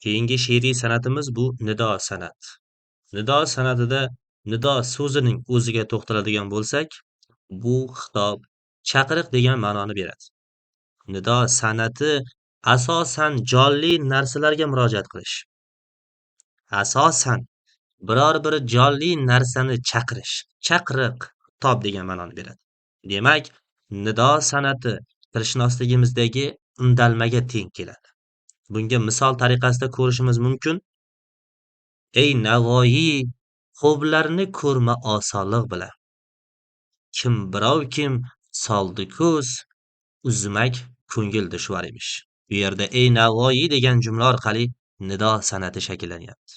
Keyingi she'riy san'atimiz bu nido san'at. Nido san'atida nido so'zining o'ziga to'xtaladigan bo'lsak, bu xitob, chaqiriq degan ma'noni beradi. Nido san'ati asosan jonli narsalarga murojaat qilish. Asosan biror bir jonli narsani chaqirish, chaqiriq, xitob degan ma'noni beradi. Demak, nido san'ati tilshunosligimizdagi undalmaga teng keladi. Bunga misol tariqasida ko'rishimiz mumkin. Ey Navoiy, xo'blarni ko'rma osonlik bilan. Kim birov kim soldi ko'z, uzmak ko'ngil dushvar emish. Bu yerda ey Navoiy degan jumla orqali nido san'ati shakllanyapti.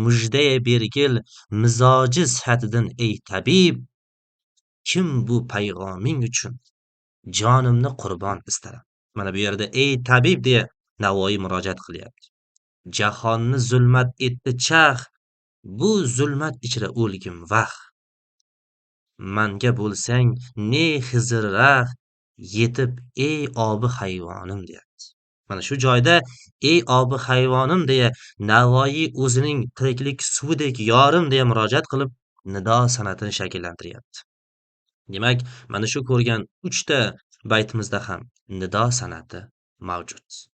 Mujda bergil mizoji sihatidin ey tabib, kim bu payg'oming uchun jonimni qurbon istaram. Mana bu yerda ey tabib deya Navoiy murojaat qilyapti. Jahonni zulmat etdi chax, bu zulmat ichra o'lgim vah. Manga bo'lsang ne xizrrah yetib ey obi hayvonim deyapti. Mana shu joyda ey obi hayvonim deya Navoiy o'zining tiriklik suvidek yorim deya murojaat qilib nido san'atini shakllantiryapti. Demak, mana shu ko'rgan 3 ta baytimizda ham nido san'ati mavjud.